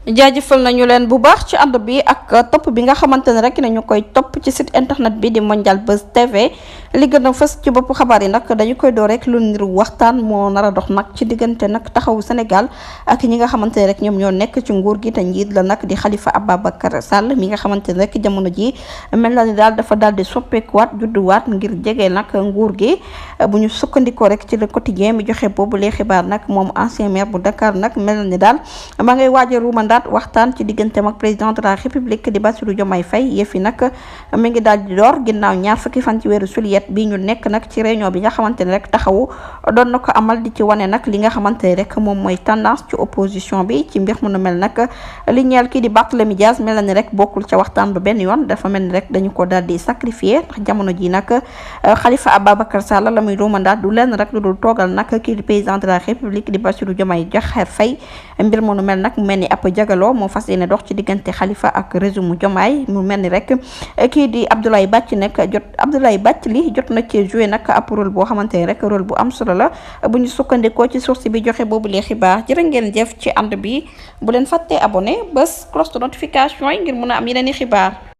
jaajëfal nañu leen bu baax ci ànd bi ak topp bi nga xamante ne rek nañu koy topp ci site internet bi di Mondial Buzz TV li gën a fës ci bopp xabaar yi nag dañu koy door rek lu niru waxtaan moo nar a dox nag ci diggante nag taxawu Sénégal ak ñi nga xamante ne rek ñoom ñoo nekk ci nguur gi te njiit la nag di Khalifa Ababacar Sall mi nga xamante ne rek jamono ji mel na ni daal dafa daal di soppeekuwaat judduwaat ngir jege nag nguur gi bu ñu sukkandikoo rek ci le quotidien mi joxe boobu lee xibaar nag moom ancien maire bu Dakar nag mel na ni daal ma ngay waaj a ruumandaat waxtaan ci digganteem ak président de la république di Bassirou Diomaye Faye yëf yi nag mi ngi daal di door ginnaaw ñaar fukki fan ci weeru juillet bi ñu nekk nag ci réunion bi nga xamante ne rek taxawu doon na ko amal di ci wane nag li nga xamante ne rek moom mooy tendance ci opposition bi ci mbir mu nu mel nag li ñeel kii di Barthélémy Dias mel na ni rek bokkul ca waxtaan ba benn yoon dafa mel ni rek dañu ko daal di sacrifier ndax jamono ji nag Khalifa Ababacar Sall la muy ruumandaat du lenn rek lu dul toogal nag kii di président de la république di Bassirou Diomaye Diakhar Faye mbir mu nu mel nag mu mel ni ab jagaloo moo fas yéene dox ci diggante Khalifa ak régime Diomaye mu mel ni rek kii di Abdoulaye Bathily jot na ci joué nag ab rôle boo xamante ni rek rôle bu am solo la bu ñu sukkandikoo ci source bi joxe boobu lee xibaar jërë ngeen jëf ci ànd bi bu leen fàttee abonné bés cloche de notification yi ngir mun a am yeneen i xibaar